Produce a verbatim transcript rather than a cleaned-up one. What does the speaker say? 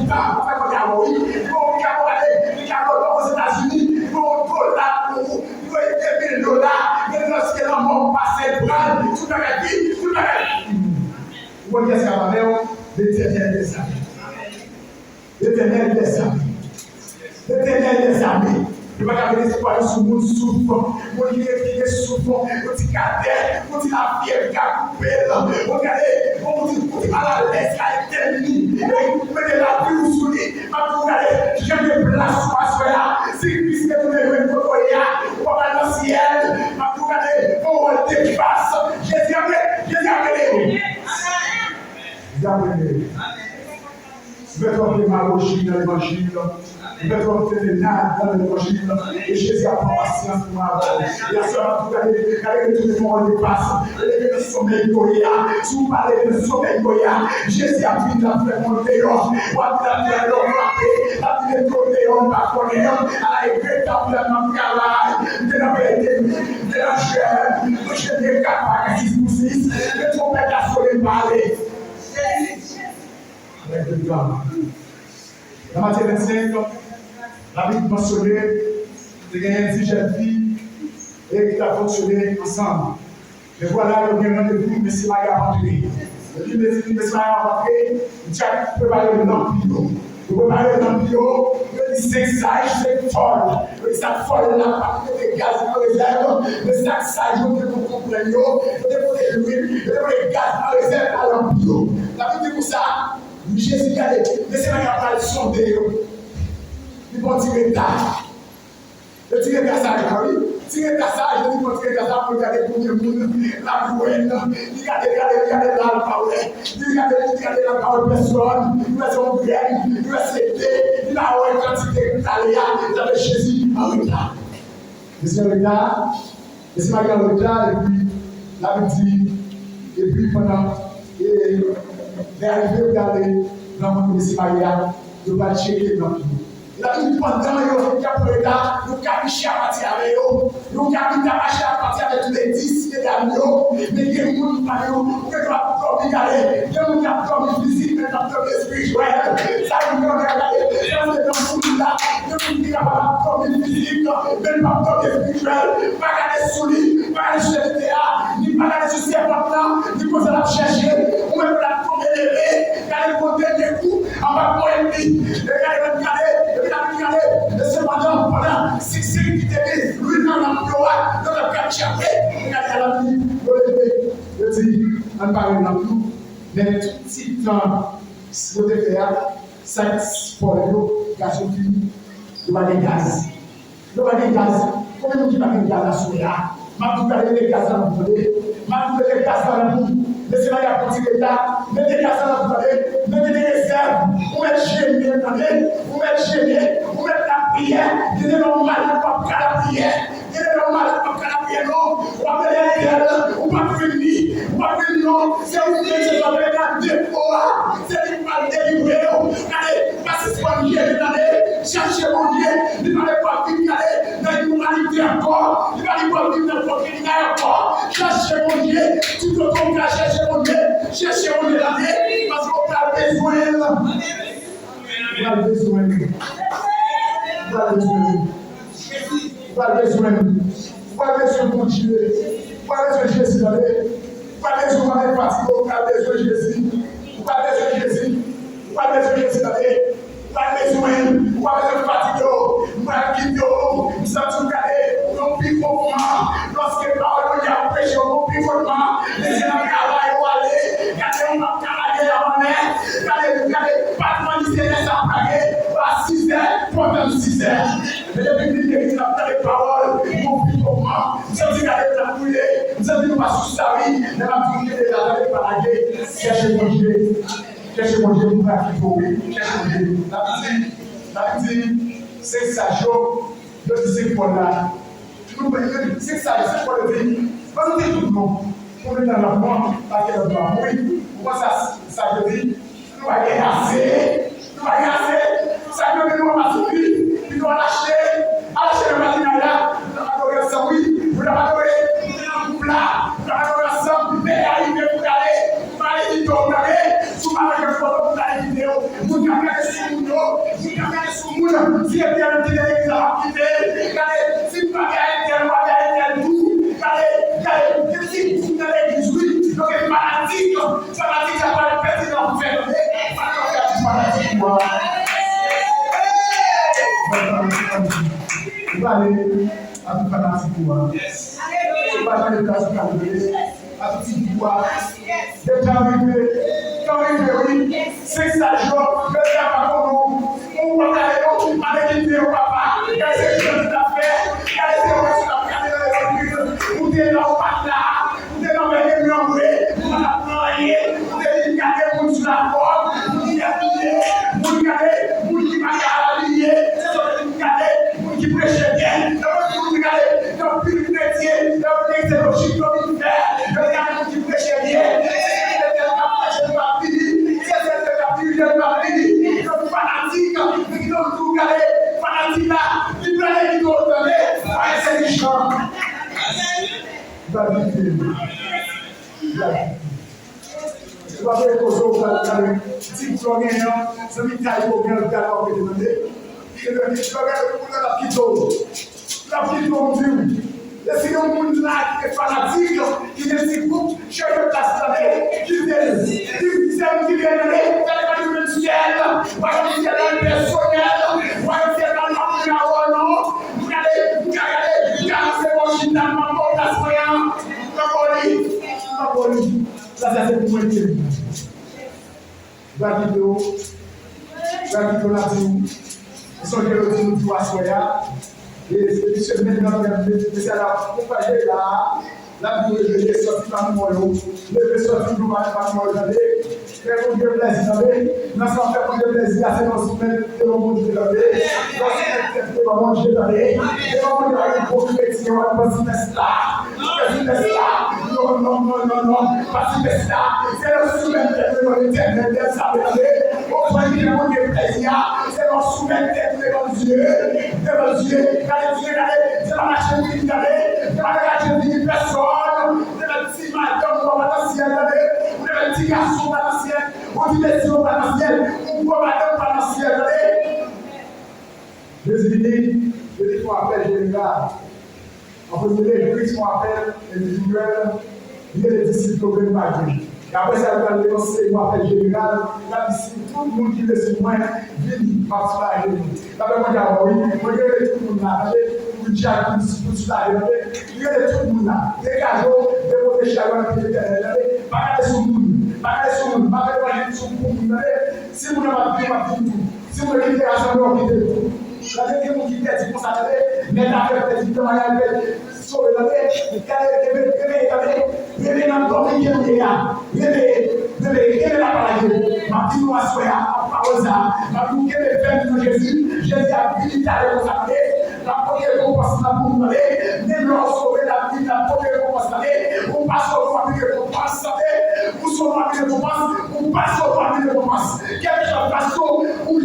Sa, ou fè kote a, wi. Li ba w, li ka ba w gade, li ka ba w Ozetazini, li ba w dola pou ou, li ba w de mil dola, men lòske lanmò pase pran l, tout bagay ki, tout bagay. Ou konn kiyès k ap avè w? Letènèl dèzame. Letènèl dèzame. Letènèl dèzame. Yo pa ka mete espwa yo sou moun souf. Moun ki gen, ki gen souf, yon ti katè, yon ti lafyèv ka koupe l. Ou gade, yon ti, yon ti malalèz ka etenn li. Ou mete lavi w sou li. M ap di w gade, jan gen plas sou aswè a. Si Kris retounen jwenn kote w ye a, ou pa pral nan syèl. M ap di w gade, yon wòl de gras. Jezi ap rele, Jezi ap rele. Jezi ap rele. Nou fè twòp demagoji nan levanjil. Nou fè twòp tennad nan levanjil. E Jezi ap pran pasyans pou nou avè w. E aswè a, gade, gade retounen pou yon de pas. Leve nan somèy ou ye a. Si w pa leve nan somèy ou ye a, Jezi ap vin, l ap fè w deyò. W ap vin, l ap fè w frape. L ap vin mete w deyò, ou pa konnen. Ala ekreta pou la nan travay. M te nan verite, m te nan jèn. Mwen jèn de kat pa sis pou sis. Men twonpèt la sone, m pale. Avèk de gam. Nan Matye vennsenk, Labib mansyone, te genyen dis jèn fi e ki t ap fonksyone ansanm. Men vwala, yo gen randevou, mesye Maya ap antre. Epi mesye, mesye Maya ap antre, li di, prepare lanp yo. Yo prepare lanp yo, yo di senk saj, senk fòl. Yo di sa k fòl la, pa t mete gaz nan rezèv, men sa k saj yo te pou konprann yo, yo te pote lwil, yo te pote gaz nan rezèv a lanp yo. Labib di konsa, Jezi gade, mesye nan ka pral sonde yo. Li pran ti reta. Yo ti reta sa la, wi. Ti reta sa, Jezi pran ti reta sa pou l gade konbyen moun l ap jwenn. Li gade, li gade, li gade la, l pa wè. Li gade, li gade la, l pa wè pèsòn. Li wè se yon grenn, li wè se de, li pa wè kantite k ale a. Li gade Jezi an reta. Jezi an reta. Mesye Maya an reta, epi Labib di, epi pandan, e, lè a rive pou y ale nan mòn mesye Maya, yo pral tcheke lanp yo. Labib di pandan yo t ap pran reta, yo kapiche a pati avè yo. Yo kapiche a pati avè tout ledis medam yo. Men gen moun pami yo, ou gen dwa ap dòmi gade. Gen moun k ap dòmi fizik, men k ap dòmi espirityèl. Sa vin nan gade, sa se nan moun la. Gen moun ki kapab ap dòmi fizik, men l p ap dòmi espirityèl. Pa gade sou li, pa gade sou envite a, ni pa gade sou sèvant lan, ni kote l ap chèche. Ou menm l ap tonbe leve, gade l pran dènye kou anba pwen li. E gade, gade, gade, epi l ap gade. E sepandan, pandan senk, senk ki te gen lwil nan lanp yo a, yo t ap gade chapwe. E gade, gade, yo leve, yo di, ann pare lanp nou. Men tout ti tan, si yo te fè a, sa k fò yo, gason fini, yo pa gen gaz. Yo pa gen gaz. Konbyen moun ki pa gen gaz aswè a? M ap di w gade mete gaz nan lanp ou tande. M ap di w mete gaz nan lanp ou. Mesye Maya pran ti reta. Mete gaz nan lanp ou tande. Mete de rezèv. Ou mèt jene tande. Ou mèt jene. Ou mèt lapriyè. Gen de lè w malad w ap ka lapriyè. Gen de lè w malad w ap ka lapriyè non. W ap mete entèl. Ou p ap vin li. Ou p ap vin non. Se ou menm se sa w mete nan depo a. Se li k pral delivre w. Gade, pa sispann jene tande. Chache Bondye. Li pa vle w ap vin gade nan imonalite ankò. Li pa vle w ap vin nan pwòp kriminèl ankò. Chache Bondye. Tout otan ou ka chache Bondye. Chache Bondye tande. Paske w pral bezwen l. Ou pral bezwen l. Ou pral bezwen l. Ou pral bezwen l. Ou pral bezwen Bondye. Ou pral bezwen Jezi tande. Ou pral bezwen, ou pral fatige, ou pral bezwen Jezi. Ou pral bezwen Jezi. Ou pral bezwen Jezi tande. Ou pral bezwen l. Ou pral bezwen fatige w. M pral kite w. M santi w gade yon pi gwo moman. Lòske pawòl Bondye ap preche yon pi gwo moman. Mesye nan travay yo ale. Gade yon pa ka lage a anlè. Gade, gade, pa tande se lè sa ap lage. Pa sizè, pandan sizè. Men depi m vin legliz, m ap tande pawòl, yon pi gwo moman. M santi gade m ap boule. M santi nou pa sou sa, wi. Men m ap di w kenbe la, tande pa lage. Chèche Bondye. Chèche Bondye, m pa kite w, wi. Chèche Bondye. Labib di, Labib di, se saj yo, yo di se fòl la. Nou, men, se sa, se fò yo di, ban nou te tout non. Pou nou nan lanmò, pa gen lòt non. Wi, ou konn sa, sa vle di, nou pa gen ase, nou pa gen ase. Sa k nan men nou an pa sifi, pito al achte, al achte nan matinay la, nou t ap adore ansanm, wi, nou t ap adore, nou te nan gwoup la, nou t ap adore ansanm, men lè a rive pou gade, ou pa envite w gade, si w pa nan kèk foto pou gade videyo, moun k ap gade sou moun, Kite tèl, kite legliz la, ap kite. Gade, si m pa gen entèl, m pa gen entèl tou. Gade, gade, gen ti group nan legliz, wi. Yo gen fanatik. Fanatik la pral pèdi nan fè. Fanatik pou a. Ou pale avèk fanatik ou a. Ou pa jwenn plas ou ka leve. Atitid ou a. Deja rive. Tan rive, wi. Senk sa jou, yo deja pa konn ou. Ou pa gade yo, ou pa dekite yo, papa. Gade se jan li t ap fè. Gade se jan li t ap gade nan legliz. Ou te la, ou pa t la. Ou te nan men de mwen vre. Ou pa t ap nan anyen. Ou te vin gade moun sou lakòb. Moun ki abiye. Moun gade. Moun ki pa ka abiye. Se sa ou te vin gade. Moun ki preche byen. Nan moun ki gade. Nan pil kretyen. Nan pil egzejik yo vin fè. Yo gade moun ki preche byen. Se ki te tèl k ap preche l pa vini. Se tèl k ap dirije l pa vini. Yo fanatik. Men ki nou tou gade. Fanatik la. Li prale li tou tande. Pa entèlijan. Li pa vin fini. Ou pa vle koze ou pral gade ti flò genyen an, zanmi kay ou gen al gade w ap rete tande. Li gen dwa gen flò gade pou l ap kite w. L ap kite w m di w. E si gen yon moun la ki te fanatik, ki gen ti gwoup, chèche plas tande, kite l. Li se m ki gen tande, gade pa li menm syèl, pa li syèl la pèsonèl, pa li syèl la m ap gade w non. M gade, m gade, m gade se bon chita m ap bon plas mwen an. M ap bon li, m ap bon li. Sa, sa se pou mwen ke li. Gratito, gratito la di w. Ou sonje yo di nou di w aswè a. E se misye menm nan menm mesye la pou pa jwe la. La di w leve sòti pa mò yo. Leve sòti nou pa pa mò yo tande. Fè Bondye plèzi tande. Nan sa fè Bondye plèzi a se nan soumèt devan Bondye tande. Nan soumèt tèt devan Bondye tande. Devan Bondye a yon bon kretyen w ap pran ti mès la. Pèsonèl la, non, non, non, non, non, pa ti pèsonèl la, se nan soumèt tèt devan Letènèl dèzame, tande, ou pran li pou Bondye plèzi a, se nan soumèt tèt devan Dye, devan Dye, gade Dye, gade, se pa mache vini, gade, se pa gade vini pèsòn, ou te mèt ti madanm ou pa nan syèl, tande, ou te mèt ti gason pa nan syèl, ou ti mesye ou pa nan syèl, ou gwo madanm pa nan syèl, tande. Jezi vini, yo te fè yon apèl jeneral. An premye lye, Kris fè yon apèl endividyèl, li rele disip yo grenn pa grenn. E apre sa, li pral lanse yon apèl jeneral, l ap di, si tout moun ki vle suiv mwen, vini, m ap soulaje nou. L ap mande avè w, wi, mwen rele tout moun la, tande, pou vin chak pou, pou soulaje, tande. Li rele tout moun la. Degaje w, depoze chay ou nan pye Letènèl, tande. Pa gade sou moun, pa gade sou moun, pa gade sou moun, tande. Si moun nan p ap vini, w ap vini tou. Si w vle kite rasanble, w kite tou. Tande, gen moun ki pèdi konsa, tande. Nèg afè pèdi, nan bagay pèdi. Sove, tande. Gade, reveye, reveye, tande. Reveye nan dòmi ke w ye a. Reveye, reveye, kenbe lapawòl de Dye. M ap di nou aswè a, ak pawòl sa a. M ap di nou kenbe fèm nan Jezi. Jezi ap vini talè konsa, tande. L ap pote rekonpans lan pou nou, tande. Menm lè w sove, l ap vini, l ap pote rekonpans, tande. Ou pa sove, w ap vin rekonpans, tande. Ou sove, w ap vin rekonpans. Ou pa sove, w ap vin rekonpans. Kèlkeswa pastè w, ou